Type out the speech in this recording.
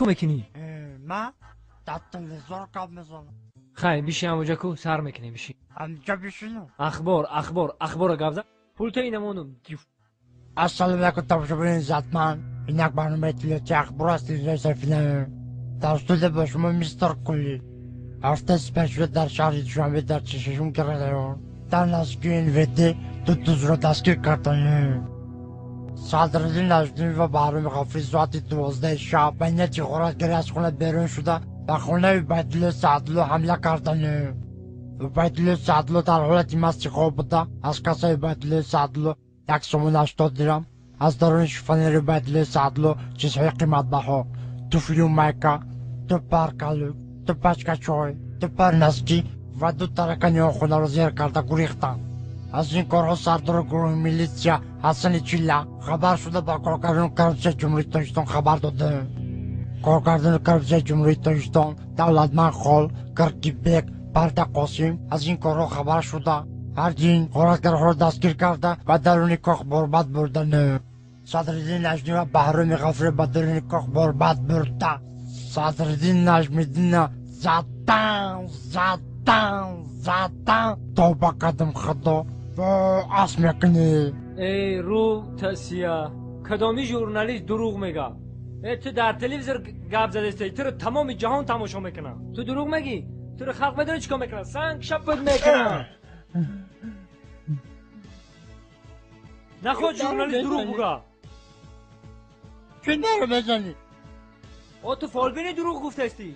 Чикор мекунӣ? Ман дар телевизор гап мезанам. Хай, биши ҳамоҷа ку, сар мекунем, биши. Ҳамҷа бишинам? Ахбор, ахбор, ахбора гап зан. Пулта инамонум. Ассалому алайкум, тамошобинони иззатманд. Инак барномаи иттилоотии ахбор аз телевизиони Сафина. Дар студия бо шумо мистер Кулли. Ҳафтаи сипаришуда дар шаҳри Душанбе, дар 46-ум район, дар наздикии НВД ду дузро дастгир карданд. Садриддин Наҷмиддин ва Баҳроми Ғафурӣ соати 12 шаб ба нияти ғоратгарӣ аз хона берун шуда, ба хонаи Убайдулло Саъдулло ҳамла карданд. Убайдулло Саъдулло дар ҳолати масти хоб буда, аз кассаи Убайдулло Саъдулло 1 сомон 80 дирам, аз даруни шифонери Убайдулло Саъдулло чизҳои қиматбаҳо: туфлию майка, ду пар калӯк, ду пачка чой, ду пар носки ва ду таракани он хонаро зер карда гурехтанд. Аз ин корҳо сардори гурӯҳи милитсия Ҳасани Чилла хабар шуда, ба коргардони коррупсияи Ҷумҳурии Тоҷикистон хабар доданд. Коргардони коррупсияи Ҷумҳурии Тоҷикистон Давлатманд Хол, Киркибек, Парда Қосим аз ин корҳо хабар шуда, ҳардин ғоратгарҳоро дастгир карда, ба даруни кох борбад бурданд. Садриддин Наҷмӣ ва Баҳроми Ғафурӣ ба даруни кох борбад бурда, Садриддин Наҷмиддинна задан, задан, задан. Тавба кардам, Худо, ас мекунӣ. Эй, рӯ тасия, кадоми журналист дурӯғ мега? Э, ту дар телевизор гап задастӣ, туро тамоми ҷаҳон тамошо мекунад, ту дурӯғ мегӣ? Туро халқ медонӣ чӣ кор мекунад? Санг шапат мекунад. Наход журналист дурӯғ буга. Чӣ наро мезанӣ? О, ту фолбини, дурӯғ гуфтастӣ.